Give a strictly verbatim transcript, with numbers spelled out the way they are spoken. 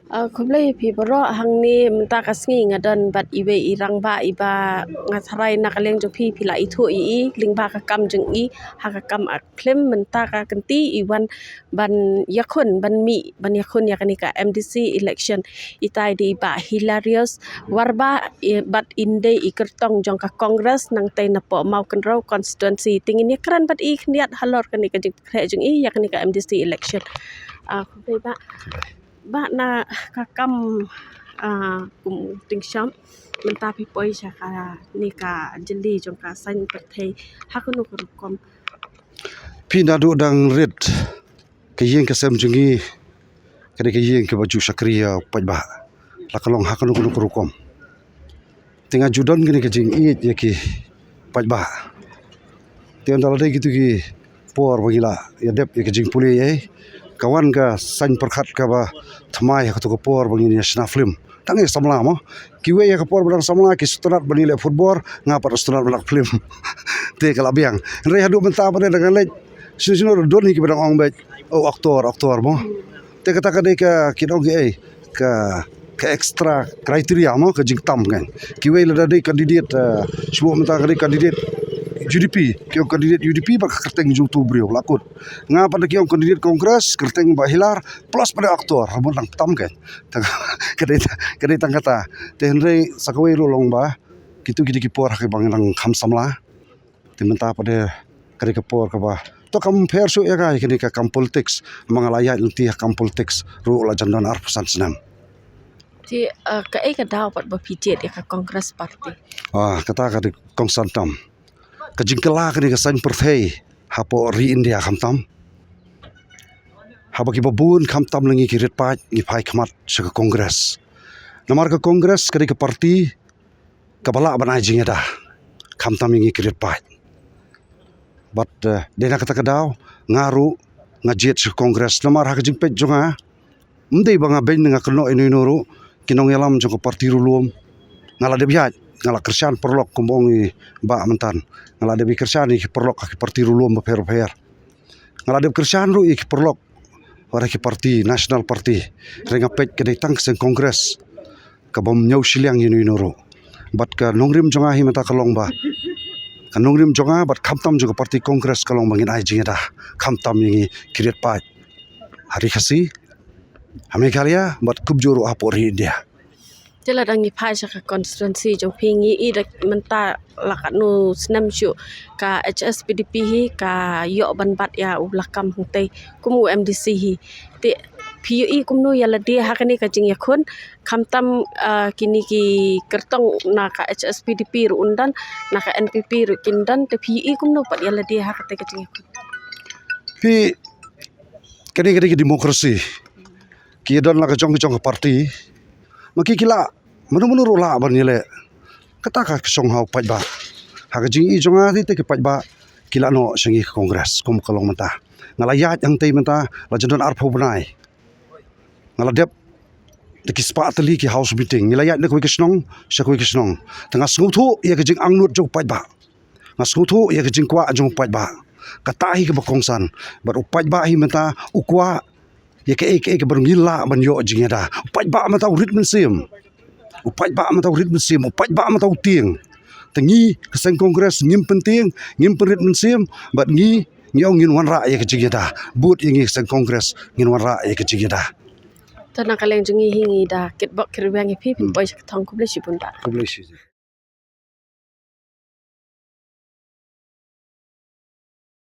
Ah, khublei phi baroh. Hangne mynta ka sngi nga don bad iwei i rangbah iba nga tharai na ka liang jong phi phi la ithuh ïa i lyngba ka kam jong i ha ka kam film. Mynta ka kynti i wan ban ïakhun ban mih ban ïakhun ïa kane ka M D C election. Itai dei i Bah Hilarius Warbah, i, bad in dei i kyrtong jong ka Congress nangtei na poh Mawkynrew constituency. Te ngin ïakren bad i khyndiat halor kane ka jingpynkhreh jong i ïa kane ka M D C election. Ah, khublei Bah. Bah, na ka kam, ah, kum u tyngshop mynta phi poi sha kane ka jylli jong ka saiñ pyrthei ha kano ka rukom? Phi naduh dang rit ka ïing ka sem jong ngi ka dei ka ïing kaba ju shakri ïa u paidbah, la ka long ha kano kano ka rukom. Te nga ju don kane ka jingïeit ïa ki paidbah. Te ynda la dei kito ki por ba ngi la ïa dep ïa ka jingpule ïa i, ka wan ka saiñ pyrkhat kaba thymmai ha kato ka por ba ngin ïa shna film. Tang ïa samla mo. Kiwei ha ka por ba dang samla ki sngewtynnat ban ïaleh football, nga pat sngewtynnat ban leh film. Te ka la biang. Hynrei haduh mynta pat dang leit shisha shisha don hi kiba dang ong beit, oh, actor, actor mo. Te kata ka dei ka, ki dang ong ki ei, ka, ka extra criteria mo, ka jingtam kan. Kiwei lada dei candidate, eh, shuwa mynta ka dei candidate U D P, ki ong candidate U D P ba ka kyrteng jong uto u briew la kut. Nga pat da ki ong candidate Congress, kyrteng Bah Hilar, plus pat da actor, ba dang tam kan. Tang, ka dei, ka dei tang kata. Te hynrei sa kawei ruh long ba kito ki dei ki por ha kiba ngi dang kham samla. Te mynta pat de ka dei ka por kaba to kam pher shuh ïa ka, ïa kane ka kam politics, ma nga la ïaid lynti ha kam politics ruh la jan don arphew san snem. Te, eh, kaei ka daw pat ba phi jied ïa ka Congress Party? Ah, kata ka dei kongsan tam. Ka jingkylla kane ka saiñ pyrthei hapoh ri India khamtam. Haba kiba bun khamtam la ngi ki riewpaid ngi phai khmat sha ka Congress. Namar ka Congress ka dei ka party kaba lah ban ai jingïada khamtam ïa ngi ki riewpaid. Bad, eh, dei na kata ka daw nga ruh nga jied sha ka Congress namar ha ka jingpeit jong nga, ym dei ba nga beiñ ne nga kynnoh ïano ïano ruh, ki nongïalam jong ka party ruh lum. Nga la dep ïaid, nga la kyrshan paralok kumba ong i Bah mynta. Nga la dep ïa kyrshan ïa ki paralok ha ki party ruh lum bapher bapher. Nga la dep kyrshan ruh ïa ki paralok wat ha ki party, National Party. Hynrei nga peit ka dei tang ka seng Congress kabym ñiew shiliang ïano ïano ruh. Bad ka nongrim jong nga hi mynta ka long ba, ka nongrim jong nga bad khamtam jong ka party Congress ka long ba ngin ai jingïada khamtam ïa ngi ki riewpaid ha ri Khasi, ha Meghalaya bad kumjuh ruh hapoh ri India. Te lada ngi phai sha ka constituency jong phi ngi i da mynta la katno snem shuh ka H S P D P hi ka ïoh ban bat ïa u lakam hangtei kum u M D C hi. Te phi ïohi kumno ïa lade ha kane ka jingïakhun, khamtam, ah, kine ki kyrtong na ka H S P D P ruh un don, na ka N P P ruh kin don, te phi ïohi kumno pat ïa lade ha kata ka jingïakhun? Phi, kane ka dei ka democracy. Ki don la ka jong ka jong ka party. Ma ki ki lah, mano mano ruh lah ban ïaleh. Kata ka shong ha u paidbah. Ha ka jingïohi jong nga te ki paidbah ki la noh sha ngi ka Congress kum ka long mynta. Nga la ïaid hangtei mynta la jan don arphew bnai. Nga la dep da ki spah tylli ki house meeting. Ngi la ïaid na kawei ka shnong sha kawei ka shnong. Te nga sngewthuh ïa ka jingangnud jong u paidbah. Nga sngewthuh ïa ka jingkwah jong u paidbah. Kata hi kaba kongsan. Bad u paidbah hi mynta u kwah ïa kaei kaei kaba ngi lah ban ïoh jingïada. U paidbah mynta u rit mynsiem. U paidbah mynta u rit mynsiem. U paidbah mynta u tieng. Te ngi ka seng Congress ngim pyntieng, ngim pynrit mynsiem. Bad ngi, ngi ong ngin wanrah ïa ka jingïada. Bud ïa ngi ka seng Congress ngin wanrah ïa ka jingïada. Te na ka liang jong ngi hi ngi da kitbok kitrwiang ïa phi, phin poi sha ka thong. Khublei shibun Bah. Khublei shibun.